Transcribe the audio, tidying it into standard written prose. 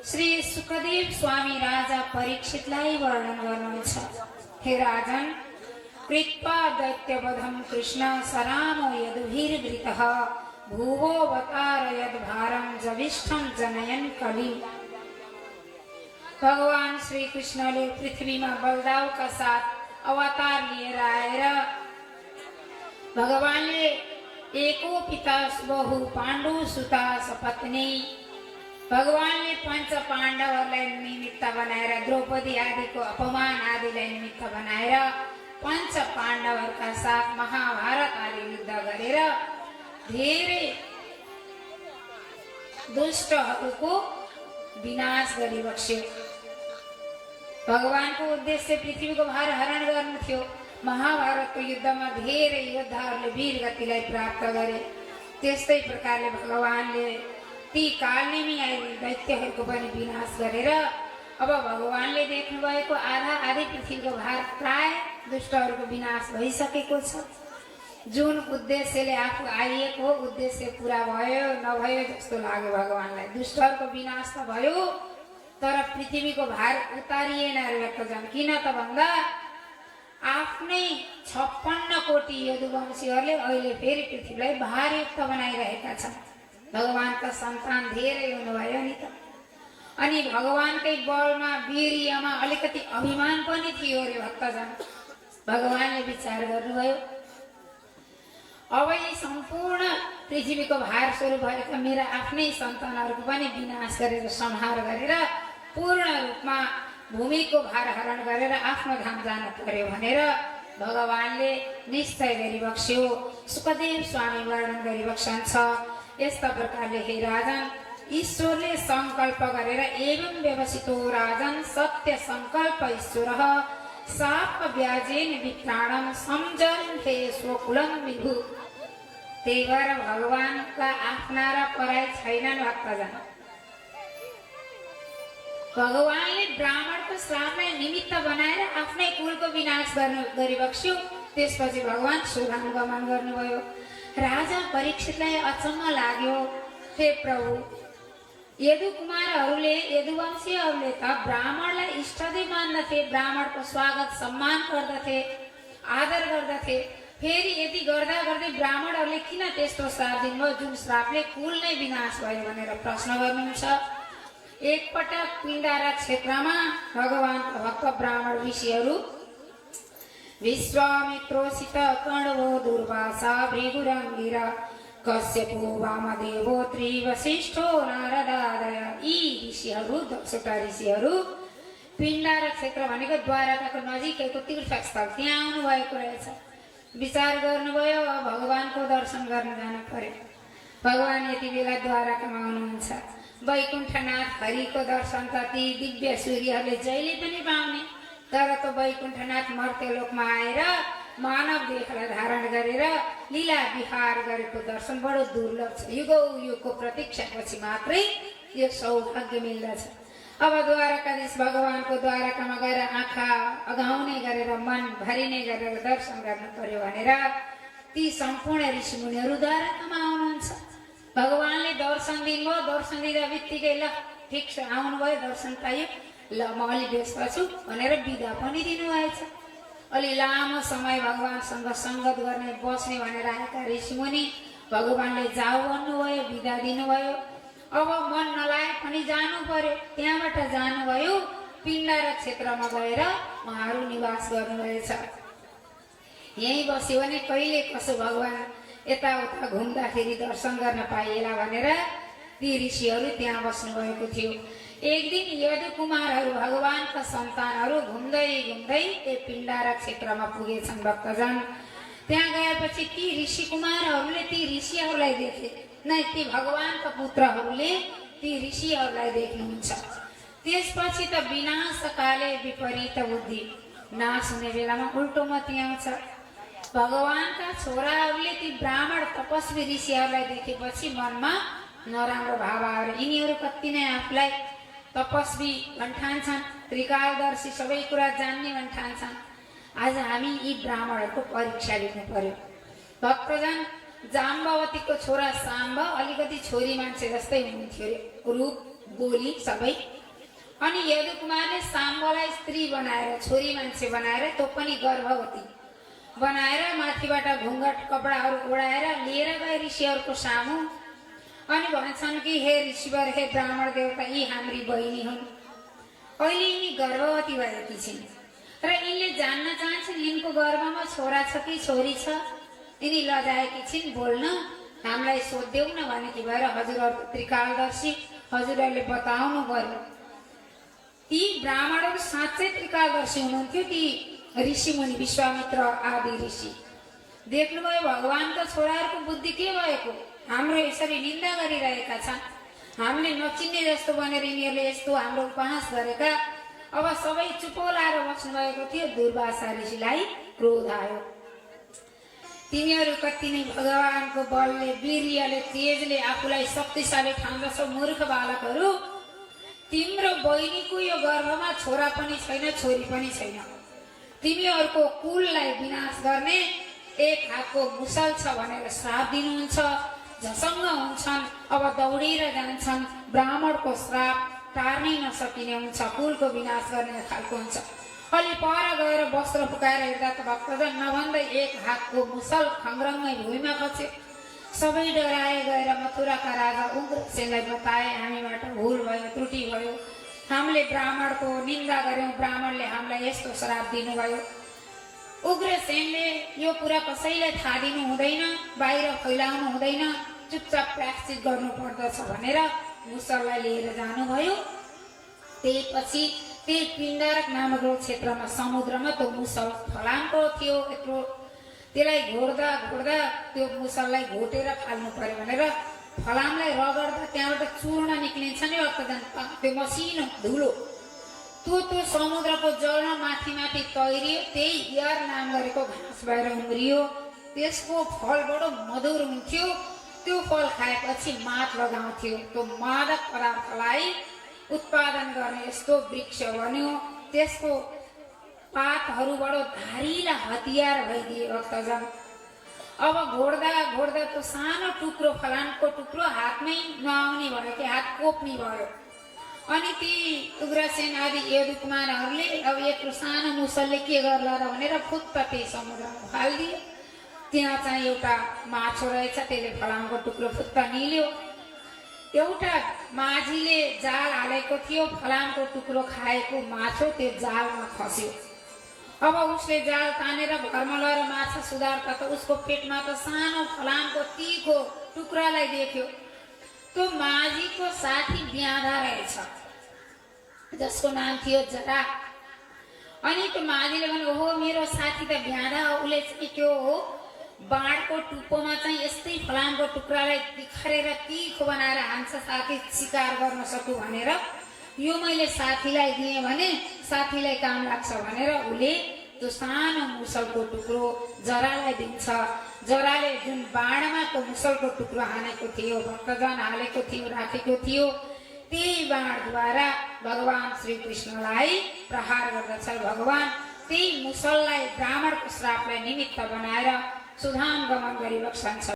श्री सुखदेव स्वामी राजा परीक्षितलाई वर्णन गर्नुहुन्छ। हे राजन, कृत्वा दैत्यवधं कृष्ण सरामो यदुभिर्वृतः भुवोऽवतार यद्भारं जविष्ठं जनयन् कलि। भगवान श्री कृष्णले पृथ्वीमा बलदावका साथ अवतार लिएर आएर भगवानले एको पिता बहु पाण्डु सुता सपत्नी भगवानले पंच पाण्डवहरूलाई निमित्त बनाएर द्रौपदी आदिको अपमान आदिलाई निमित्त बनाएर पंच पाण्डवहरूका साथ महाभारत आदि युद्ध गरेर धेरै दुष्टहरूको विनाश गरिबक्स्यो। भगवानको उद्देश्य पृथ्वीको भार हरण गर्नु थियो। महाभारतको युद्धमा धेरै योद्धाहरूले वीर गतिलाई प्राप्त गरे। त्यस्तै प्रकारले भगवानले ती कालनेमी दैत्यहरूको पनि विनाश गरेर अब भगवानले देख्नु भएको आधा आधी पृथ्वीको भार प्राय दुष्टहरूको विनाश भइसकेको छ। जुन उद्देश्यले आफू आइएको हो उद्देश्य पूरा भयो नभयो जस्तो लाग्यो भगवानलाई। दुष्टहरूको विनाश त भयो तर पृथ्वीको भार उतारिएन रे भक्तजन। किन त भन्दा आफ्नै 56 कोटी यदुवंशीहरूले अहिले फेरि पृथ्वीलाई भारयुक्त बनाइरहेका छन्। भगवानका सन्तान धेरै हुनुभयो नि त। अनि भगवानकै बलमा वीर्यमा अलिकति अभिमान पनि थियो रे भक्तजन। भगवानले विचार गर्नुभयो अब यी सम्पूर्ण पृथ्वीको भार स्वरूप भएका मेरा आफ्नै सन्तानहरूको पनि विनाश गरेर संहार गरेर पूर्ण रूपमा भूमिको भार हरण गरेर आफ्नो धाम जानु पर्यो भनेर भगवानले निश्चय गरिबक्स्यो। सुखदेव स्वामी वर्णन गरिबक्सन्छ यस्ता प्रकारले हे राजन, ईश्वरले संकल्प गरेर एवं व्यवसितो राजन सत्य संकल्प ईश्वरः साप व्याजेन विप्राणम समजन्ते स्वकुलं विभु। त्यही भएर भगवानका आफ्ना र पराई छैनन् भक्तजन। भगवानले ब्राह्मणको श्रापलाई निमित्त बनाएर आफ्नै कुलको विनाश गरिबक्स्यो। त्यसपछि भगवान सुधाम गमन गर्नुभयो। राजा परीक्षितलाई अचम्म लाग्यो, हे प्रभु, यदुकुमारहरूले यदुवंशीहरूले त ब्राह्मणलाई इष्टदेव मान्दथे, ब्राह्मणको स्वागत सम्मान गर्दथे, आदर गर्दथे। फेरि यति गर्दा गर्दै ब्राह्मणहरूले किन त्यस्तो श्राप दिनुभयो जुन श्रापले कुल नै विनाश भयो भनेर प्रश्न गर्नुहुन्छ। एकपटक पिण्डारा क्षेत्रमा भगवानका भक्त ब्राह्मण ऋषिहरू विश्वामित्रोसित कण्वो दुर्वासा भृगुरङ्गिरा कश्यपो वामदेवो त्रिवशिष्ठो नारदादय यी ऋषिहरू 10वटा ऋषिहरू पिण्डारा क्षेत्र भनेको द्वारकाको नजिकैको तीर्थस्थल त्यहाँ आउनु भएको रहेछ। विचार गर्नुभयो भगवानको दर्शन गर्न जानु पर्यो। भगवान यति बेला द्वारकामा आउनुहुन्छ। वैकुण्ठनाथ हरिको दर्शन त ती दिव्य सूर्यहरूले जहिले पनि पाउने, तर त वैकुण्ठनाथ मर्त्यलोकमा आएर मानव देहलाई धारण गरेर लीला विहार गरेको दर्शन बडो दुर्लभ छ। युगौं युगको प्रतीक्षापछि मात्रै यो सौभाग्य मिल्दछ। अब द्वारकाधीश भगवानको द्वारकामा गएर आँखा अघाउने गरेर मन भरिने गरेर दर्शन गर्न पर्यो भनेर ती सम्पूर्ण ऋषिमुनिहरू द्वारकामा आउनुहुन्छ। भगवानले दर्शन दिनुभयो। दर्शन दिँदा बित्तिकै ल ठिक छ आउनुभयो, दर्शन पाइयो, ल म अलि व्यस्त छु भनेर बिदा पनि दिनुभएछ। अलि लामो समय भगवानसँग सङ्गत गर्ने बस्ने भनेर आएका ऋषिमुनि भगवानले जाऊ भन्नुभयो, बिदा दिनुभयो। अब मन नलागे पनि जानु पर्यो। त्यहाँबाट जानुभयो पिण्डारा क्षेत्रमा गएर उहाँहरू निवास गर्नुभएछ। यहीँ बस्यो भने कहिले कसो भगवान यताउता घुम्दाखेरि दर्शन गर्न पाइएला भनेर ती ऋषिहरू त्यहाँ बस्नु भएको थियो। एक दिन यदुकुमारहरू भगवानका सन्तानहरू घुम्दै घुम्दै पिण्डारा क्षेत्रमा पुगेछन् भक्तजन। त्यहाँ गएपछि ती ऋषि कुमारहरूले ती ऋषिहरूलाई देखे नै ती भगवानका पुत्रहरूले ती ऋषिहरूलाई देख्नुहुन्छ। त्यसपछि त विनाशकाले विपरीत बुद्धि, नाश हुने बेलामा उल्टो मती आउँछ। भगवानका छोराहरूले ती ब्राह्मण तपस्वी ऋषिहरूलाई देखेपछि मनमा नराम्रो भाव आएर यिनीहरू कति नै आफूलाई तपस्वी भन्ठान्छन्, त्रिकालदर्शी, सबै कुरा जान्ने भन्ठान्छन्। आज हामी यी ब्राह्मणहरूको परीक्षा लिनु पर्यो। भक्तजन, जाम्बवतीको छोरा साम्ब अलिकति छोरी मान्छे जस्तै हुनुहुन्थ्यो रे, रूप बोली सबै। अनि यदु कुमारले साम्बलाई स्त्री बनाएर छोरी मान्छे बनाएर त्यो पनि गर्भवती बनाएर माथिबाट घुङ्गट कपडाहरू ओढाएर लिएर गए ऋषिहरूको सामु। अनि भन्छन् कि हे ऋषिवर, हे ब्राह्मण देवता, यी हाम्री बहिनी हुन्। अहिले यिनी गर्भवती भएकी छिन् र यिनले जान्न चाहन्छन् यिनको गर्भमा छोरा छ कि छोरी छ। यिनी लजाएकी छिन् बोल्न, हामीलाई सोध्देऊ न भनेकी भएर हजुरहरू त्रिकालदर्शी, हजुरहरूले बताउनु पर्यो। ती ब्राह्मणहरू साँच्चै त्रिकालदर्शी हुनुहुन्थ्यो। ती ऋषिमुनि विश्वामित्र आदि ऋषि देख्नुभयो भगवानको छोराहरूको बुद्धि के भएको, हाम्रो यसरी निन्दा गरिरहेका छन्, हामीले नचिन्ने जस्तो भनेर यिनीहरूले यस्तो हाम्रो उपहास गरेका। अब सबै चुपो लाएर बस्नु भएको थियो। दुर्वासा ऋषिलाई क्रोध आयो। तिमीहरू कति नै भगवानको बलले, वीर्यले, तेजले आफूलाई शक्तिशाली ठान्दछौ मूर्ख बालकहरू। तिम्रो बहिनीको यो गर्भमा छोरा पनि छैन, छोरी पनि छैन। तिमीहरूको कुललाई विनाश गर्ने एक हातको मुसल छ भनेर श्राप दिनुहुन्छ। झसङ्ग हुन्छन्, अब दौडेर जान्छन्। ब्राह्मणको श्राप टार्नै नसकिने हुन्छ, कुलको विनाश गर्ने खालको हुन्छ। अलि पर गएर वस्त्र फुकाएर हेर्दा त भक्तजन नभन्दै एक हातको मुसल खङ्ग्रङ्गै भुइँमा खस्यो। सबै डराए गएर मथुराका राजा उग्रसेनलाई बताए, हामीबाट भुल भयो, त्रुटि भयो, हामीले ब्राह्मणको निन्दा गर्यौँ, ब्राह्मणले हामीलाई यस्तो श्राप दिनुभयो। उग्रसेनले यो कुरा कसैलाई थाहा दिनु हुँदैन, बाहिर फैलाउनु हुँदैन, चुपचाप प्रायश्चित गर्नु पर्दछ भनेर मुसललाई लिएर जानुभयो। त्यसपछि त्यही पिण्डरक नामक क्षेत्रमा समुद्रमा त्यो मुसल फलामको थियो। यत्रो त्यसलाई घोड्दा घोड्दा त्यो मुसललाई घोटेर फाल्नु पर्यो भनेर फलामलाई रगड्दा त्यहाँबाट चूर्ण निक्लिन्छ नि भक्तजन, त्यो मसिनो धुलो त्यो समुद्रको जलमा माथि माथि तैरियो। त्यही यार नाम गरेको घाँस भएर उम्रियो। त्यसको फल बडो मधुर हुन्थ्यो। त्यो फल खाएपछि मात लगाउँथ्यो। त्यो मादक पदार्थलाई उत्पादन गर्ने यस्तो वृक्ष बन्यो। त्यसको पातहरू बडो धारिला हतियार भइदिए भक्तजन। अब घोड्दा घोड्दा त्यो सानो टुक्रो, फलामको टुक्रो हातमै नआउने भयो कि हात कोप्ने भयो। अनि ती उग्रसेन आदि यदु कुमारहरूले अब यत्रो सानो मुसलले के गर्ला र भनेर फुत्त त्यही समुद्रमा फालिदियो। त्यहाँ चाहिँ एउटा माछो रहेछ, त्यसले फलामको टुक्रो फुत्त निल्यो। एउटा माझीले जाल हालेको थियो, फलामको टुक्रो खाएको माछो त्यो जालमा खस्यो। अब उसले जाल तानेर घरमा लगेर माछा सुधार्दा त उसको पेटमा त सानो फलामको तीखो टुक्रालाई देख्यो। त्यो माझीको साथी ब्याधा रहेछ, जसको नाम थियो जरा। अनि त्यो माझीले भने, ओहो मेरो साथी त ब्याधा हो, उसले चाहिँ त्यो हो बाँडको टुप्पोमा चाहिँ यस्तै फलामको टुक्रालाई तिखारेर तीखो बनाएर हान्छ साथी शिकार गर्न सकु भनेर यो मैले साथीलाई दिएँ भने साथीलाई काम लाग्छ भनेर उसले त्यो सानो मुसलको टुक्रो जरालाई दिन्छ। जराले जुन बाणमा त्यो मुसलको टुक्रो हानेको थियो, भक्तजन हालेको थियो, राखेको थियो, त्यही बाणद्वारा भगवान श्री कृष्णलाई प्रहार गर्दछ। भगवान त्यही मुसललाई ब्राह्मणको श्रापलाई निमित्त बनाएर सुधाम गमन गरिबक्सन्छ।